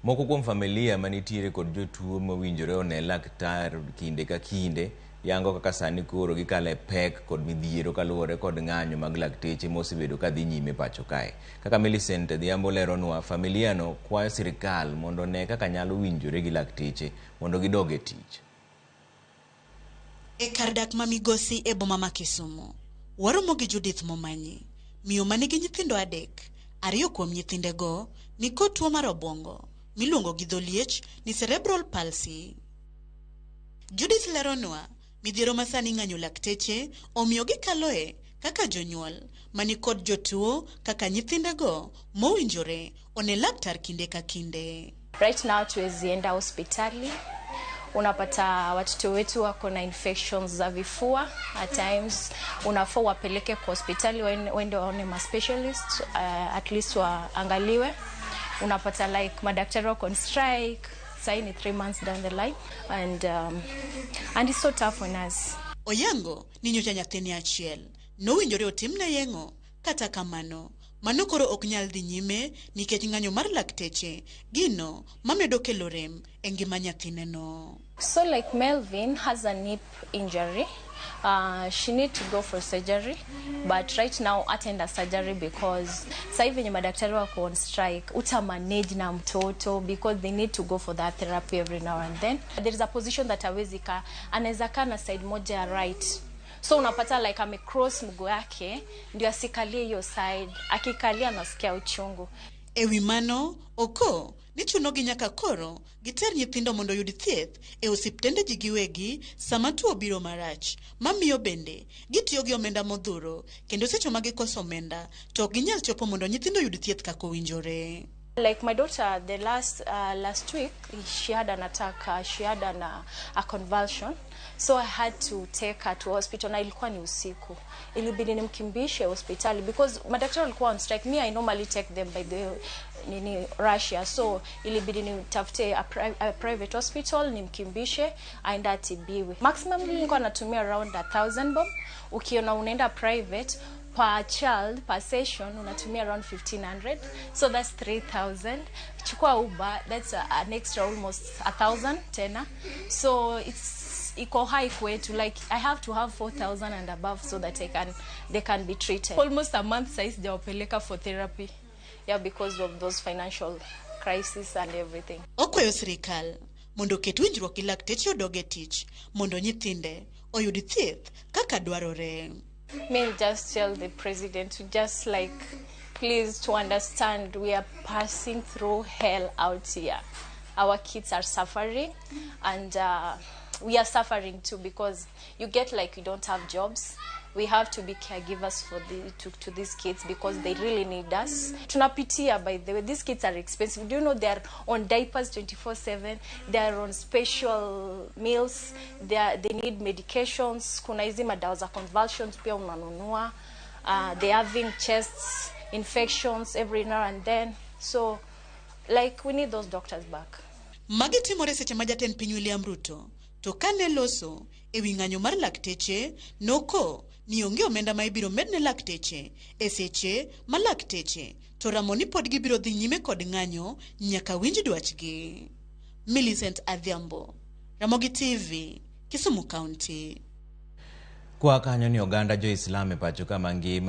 Moko kuom familia manitiere kod jotuo mowinjore one laktar kinde ka kinde yango kaka sani koro gikalo e pek kod midhiero kaluwore kod ng'anyo mag lakteche mosebedo ka dhi nyime pacho kae. Kaka Millicent Adhiambo leronwa, familia no kwayo sirikal mondo one kaka nyalo winjore gi lakteche mondo gidog e tich. E kar dak ma Migosi e boma ma Kisumu, waromo gi Judith Momanyi, miyo manigi nyithindo adek. Ariyo kuom nyithindego nikod tuo mar obwongo miluongo gi dho liech ni cerebral palsy. Judith leronwa midhiero ma sani ng'anyo lakteche omiyo gikaloe kaka jonyuol manikod jotuo kaka nyithindego mowinjore one laktar kinde ka kinde. Right now tuwezi enda hospitali, unapata watoto wetu wako na infections za vifua. At times unafaa wapeleke kwa hospitali waende waone ma specialist, at least waangaliwe. Unapata like madaktari wako on strike sahii ni 3 months down the line and it's so tough on us. Oyango ni nyocha nyathine achiel nowinjore otimne yeng'o, kata kamano mano koro ok nyal dhi nyime nikech ng'anyo mar lakteche gino mamedo kelo rem e ngima nyathineno. So like Melvin has a knee injury. She need to go for surgery, but right now ataenda surgery because sasa hivi venye madaktari wako on strike, uta manage na mtoto because they need to go for that therapy every now and then. There is a position that hawezi kaa, anaweza kaa na side moja ya right, so unapata like ame cross mguu yake ndio asikalie hiyo side, akikalia anasikia uchungu. E wi mano, oko ni chunogi nyaka koro giter nyithindo mondo oyud thieth e osiptende ji giwegi sama tuo biro marach, mamiyo bende gitiyo gi omenda modhuro kendo seche ma gikoso omenda to ok ginyal chopo mondo nyithindo oyud thieth kaka owinjore. Like my daughter, the last last week, she had an attack. She had a convulsion, so I had to take her to hospital. Na ilikuwa ni usiku, ilibidi nimkimbishe hospitali because madaktari walikuwa on strike. Me, I normally take them by the nini Russia, so ilibidi nitafute a private hospital nimkimbishe aende atibiwe. Maximum nilikuwa natumia around 1,000 bob. Ukiona unaenda private, per child per session unatumia around 1500, so that's 3000. Chukua Uber, that's an extra almost 1000 tena, so it's iko high kwetu. Like I have to have 4000 and above so that I can they can be treated. Almost a month saizi sijawapeleka for therapy, yeah, because of those financial crisis and everything. Okwayo sirikal mondo oket winjruok gi lakteche odog e tich mondo nyithinde oyud thieth kaka dwarore. May just tell the president to just like please to understand we are passing through hell out here. Our kids are suffering and we are suffering too because you get like you don't have jobs. We have to be caregivers for the to these kids because they really need us. Tunapitia, by the way, these kids are expensive. Do you know they are on diapers 24/7? They are on special meals. They need medications. Kuna hizi madawa za convulsions pia unanunua. They having chest infections every now and then. So, like, we need those doctors back. Magi timore seche ma jatend piny William Ruto to kane loso e wi ng'anyo mar lakteche noko ni onge omenda ma ibiro med ne lakteche e seche ma lakteche to ramo ni pod gibiro dhi nyime kod ng'anyo nyaka winj dwachgi. Millicent Adhiambo, Ramogi TV, Kisumu County. Kwa kanyo ni oganda jo-Islam e pacho ka mangima.